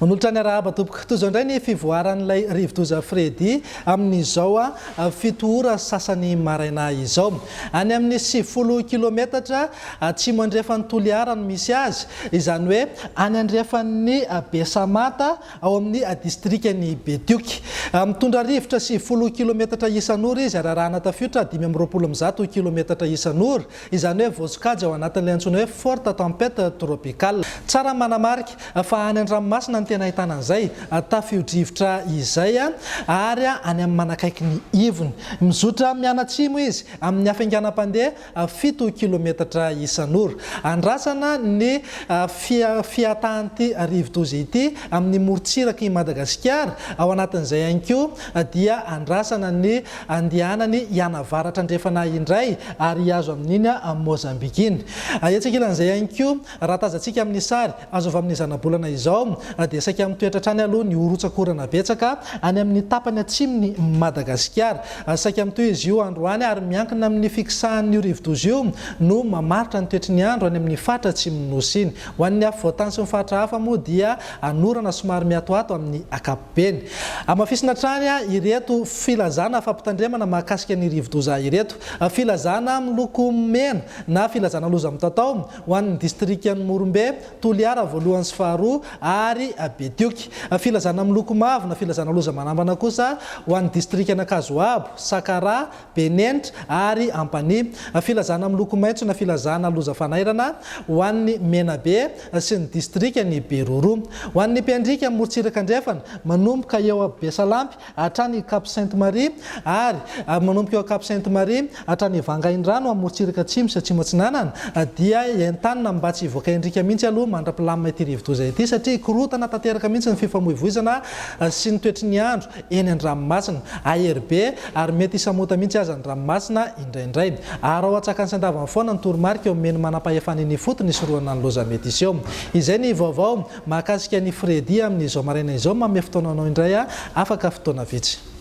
Manolotra ny arahaba tompoko. Toy izao indray ny fivoaran'ilay rivodoza Freddy amin'izao 7 ora sasany maraina izao. Any amin'ny 90 kilometatra atsimo andrefan'i Toliara no misy azy, izany hoe any andrefan'ny Besamata ao amin'ny distrikan'i Betioky. Mitondra rivotra 90 kilometatra isan'ora izy ary arahana tafiotra 125 kilometatra isan'ora. Izany hoe voasokajy ao anatin'ilay antsoina hoe forte tempête tropicale. Tsara ny manamarika fa any an-dranomasina no tena ahitana an'izay tafio-drivotra izay ary any amin'ny manakaiky ny ivony. Mizotra mianatsimo izy amin'ny hafainganam-pandeha 7 kilometatra isan'ora. Andrasana ny fihatahan'ity rivodoza ity amin'ny morontsirak'i Madagasikara. Ao anatin'izay ihany koa dia andrasana ny Andehanany hianavaratra andrefana indray ary hihazo amin'iny Mozambique iny. Etsy ankilan'izay ihany koa, raha tazantsika amin'ny sary azo avy amin'ny zanabolana izao dia saika mitoetra hatrany aloha ny horotsak'orana betsaka any amin'ny tapany atsimon'i Madagasikara. Saika mitohy izy io androany ary miankina amin'ny fikisahan'io rivodoza io no mamaritra ny toetry ny andro any amin'ny faritra atsimon'ny Nosy iny. Ho an'ny afovoantany sy ny faritra hafa moa dia anorana somary miatoato amin'ny ankapobeny. Beny. Hamafisina hatrany ireto filazana fampitandremana mahakasika ny rivodoza ireto. Filazana miloko mena na filazana loza mitatao ho an'ny distrikan'i Morombe, Toliara voalohany sy faharoa ary Betioky. Filazana miloko mavo na filazana loza manambana kosa ho an'ny distrikan'Ankazoabo, Sakaraha, Benenitra ary Ampanihy. Filazana miloko maitso na filazana loza fanairana ho an'ny Menabe sy ny distrikan'i Beroroha. Ho an'ny mpiandriaka amin'ny morontsiraka andrefana, manomboka eo Besalampy hatrany Cap Sainte Marie ary manomboka eo Cap Sainte Marie hatrany Vangaindrano amin'ny morontsiraka atsimo sy atsimo atsinanana dia entanina mba tsy hivoaka endrika mihitsy aloha mandra-pilamina ity rivodoza ity satria korontana tanteraka mihitsy ny fifamoivoizana sy ny toetry ny andro eny an-dranomasina, ahery be ary mety hisamota mihitsy aza ny ranomasina indraindray. Araho an-tsakany sy an-davany foana ny toromarika omen'ny manampahefana eny ifotony hisorohana ny loza mety hiseho. Izay ny vaovao mahakasika an'i Freddy amin'izao maraina izao. Manome fotoana anao indray aho afaka fotoana vitsy.